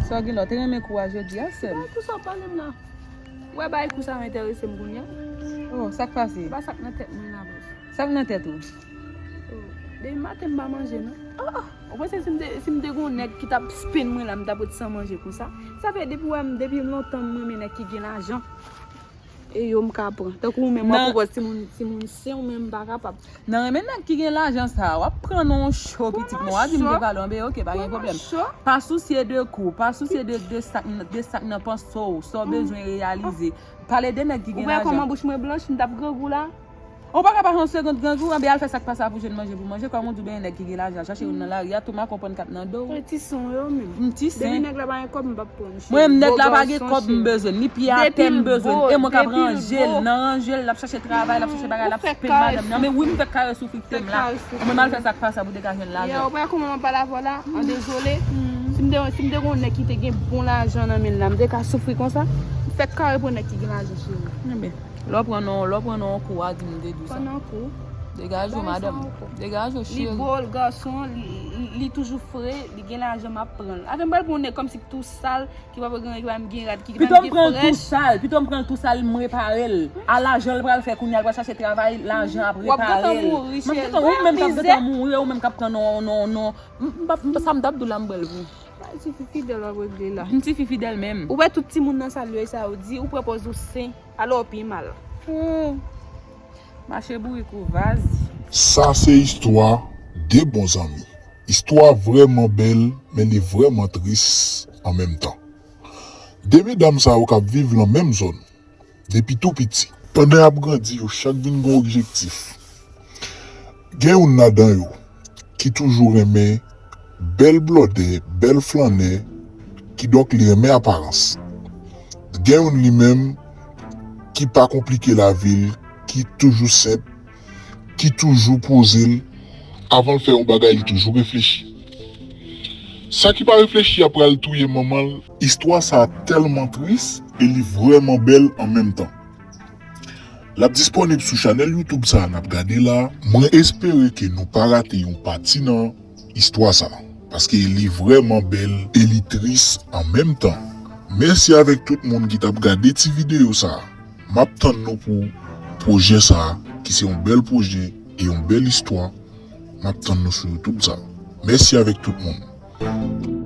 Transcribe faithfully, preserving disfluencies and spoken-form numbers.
Sa w gen la, w te renmen kou a jodi a, sè m. Kou sa w pale m la. Ou wè bagay kou sa yo enterese m kounye a. Oh, sa k pase? Se pa sa k nan tèt mwen la, bòs. Sa k nan tèt ou? Oh, depi maten m pa manje, non. Oh, oh. Ou panse si m te, si m te gen yon nèg ki t ap spin mwen la, m t ap ret san manje konsa? Sa fè depi w wè m, depi lontan m renmen nèg ki gen lajan. E yo m ka pran. Tankou ou menm, w ap pran timoun, timoun sen ou menm m pa kapab. Nan renmen nèg ki gen lajan sa, w ap pran nan yon cho pitit mwen, w a di m te pale anbe, ok, pa gen pwoblèm. Pa sousye de kou, pa sousye de, de sa k nan panse w, sa w bezwen reyalize. Pale de nèg ki gen lajan. Ou wè kòman bouch mwen blanch, m t ap grangou la? Ou pa ka pase yon segond grangou, anbe al fè sa k pa sa pou jwenn manje pou manje, kòm ou di w benyen nèg ki gen lajan, chache youn nan lari a, tou m a konprann k ap nan do w. Ti son yo menm. M ti sen. Depi nèg la pa gen kòb, m p ap pran. Mwen menm nèg la pa gen kòb m bezwen, ni pye atè m bezwen, e mwen k ap ranje l, nan ranje l, l ap chache travay, l ap chache bagay, l ap spin madanm nan. Men wi, m fèk kare sou fikse m la. Mwen m al fè sa k pa sa pou te ka jwenn lajan. Ou pa kòman m ap pale avè w la, an dezole. Si m te, si m te gen yon nèg ki te gen bon lajan nan men l la, m te ka soufri konsa. M fèk kare pou nèg ki gen lajan, cheri. Lè w pran nan, lè w pran nan yon kou a, di m te di w sa. Pran nan kou. Degaje w, madanm. Degaje w, cheri. Li bo, l gason, li, li, li toujou fre, li gen lajan, m ap pran l. Avè m pral pran yon nèg kòmsi tou sal, ki pa gen, ki pa menm gen rad, ki pa menm gen frèch. Pito m pran l tou sal, pito m pran l tou sal, m repare l. A lajan l pral fè kounye a, l pral chache travay, lajan ap repare l. M ap gentan, ou menm k ap gentan mouri, ou menm k ap pran non, non, non. M, m, m, sa m t ap di w la, m pral di w. Ti fi fidèl w ap regle la. M ti fi fidèl menm. Ou wè tout timoun nan sal yo e sa yo di, ou pran pòz ou sen, alò w pi mal. Mache bourik ou vaz. Sa se istwa de bon zanmi. Istwa vrèman bèl, men li vrèman tris an menm tan. De medam sa yo k ap viv lan menm zòn depi tou piti. Pandan y ap grandi, yo chak vin gen objektif. Gen youn ladan yo ki toujou renmen bèl blòdè, bèl flannè, kidonk li renmen aparans. Gen youn li menm ki pa konplike lavi l, ki toujou senp, ki toujou poze l, avan l fè yon bagay li toujou reflechi. Sa ki pa reflechi a pral touye manman l. Istwa sa tèlman tris e li vrèman bèl an menm tan. L ap disponib sou chanèl YouTube sa a n ap gade la. Mwen espere ke nou pa rate yon pati nan istwa sa, paske li vrèman bèl e li tris an menm tan. Mèsi avèk tout moun ki t ap gade ti videyo sa. M ap tann nou pou pwojè sa, ki se yon bèl pwojè e yon bèl istwa. M ap tann nou sou YouTube sa. Mèsi avèk tout moun.